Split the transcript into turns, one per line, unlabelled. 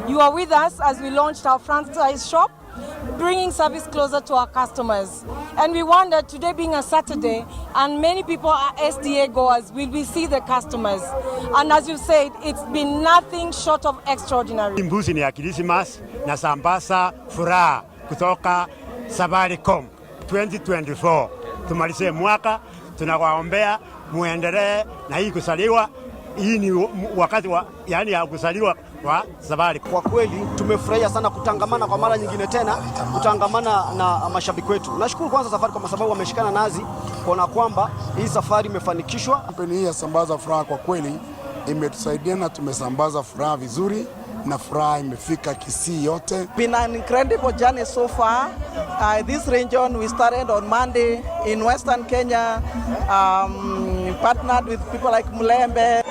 You are with us as we launched our franchise shop, bringing service closer to our customers. And we wondered, today being a Saturday, and many people are SDA goers, will we see the customers? And as you said, it's been nothing short of extraordinary.
Mbuzi ni ya Christmas na sambaza furaha kutoka Safaricom 2024. Tumalizie mwaka, tunawaombea muendelee na hii kusaliwa. Hii ni wakati wa, yani ya kusaliwa kwa Safaricom.
Kwa kweli tumefurahia sana kutangamana kwa mara nyingine tena, kutangamana na mashabiki wetu. Nashukuru kwanza Safaricom kwa sababu wameshikana nasi kuona kwamba hii safari imefanikishwa.
Kampeni hii ya Sambaza Furaha kwa kweli imetusaidia na tumesambaza furaha vizuri na furaha imefika Kisii yote.
Been an incredible journey so far. This region we started on Monday in Western Kenya, partnered with people like Mulembe.